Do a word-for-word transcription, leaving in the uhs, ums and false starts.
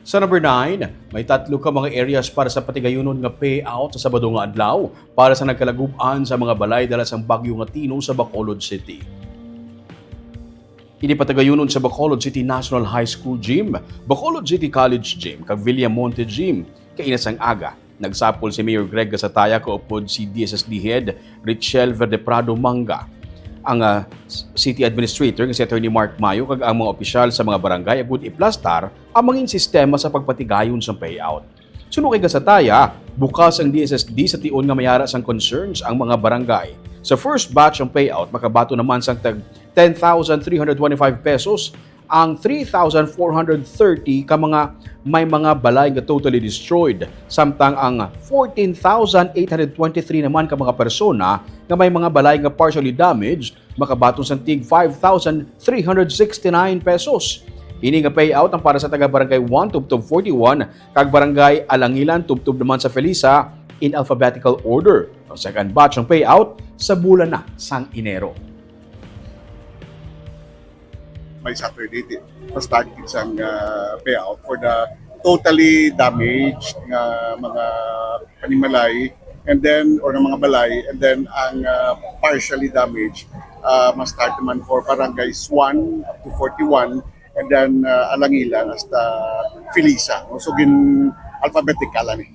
Sa number nine, may tatlo ka mga areas para sa patigayunon nga payout sa Sabado nga adlaw para sa nagkalagub-an sa mga balay dala sang bagyo nga Tino sa Bacolod City. Ini patigayunon sa Bacolod City National High School Gym, Bacolod City College Gym, kag Villamonte Gym kaina sang aga. Nagsapol si Mayor Greg Gasataya kaupod si D S S D Head Richelle Verdeprado Manga, ang ah, City Administrator nga si Attorney Mark Mayo, kag ang mga opisyal sa mga barangay agud iplastar ang mangin sistema sa pagpatigayon sang payout. Suno kay Gasataya, bukas ang D S S D sa tion nga mayara sang concerns ang mga barangay. Sa first batch ang payout makabaton naman sang tag ten thousand three hundred twenty-five pesos ang three thousand four hundred thirty ka mga may mga balay nga totally destroyed, samtang ang fourteen thousand eight hundred twenty-three naman ka mga persona nga may mga balay nga partially damaged makabaton sang tig five thousand three hundred sixty-nine pesos. Ini nga payout ang para sa taga Barangay one tubtob forty-one kag Barangay Alangilan tubtob naman sa Felisa in alphabetical order. Ang second batch ang payout sa bulan na sang Enero. May Saturday, di, ma-start gid sang ah, payout for the totally damaged nga mga panimalay, and then, or ng mga balay, and then ang ah, partially damaged, ah, ma-start naman for barangays one up to forty-one, and then ah, Alangilan hasta Felisa. So, gin alphabetical ani.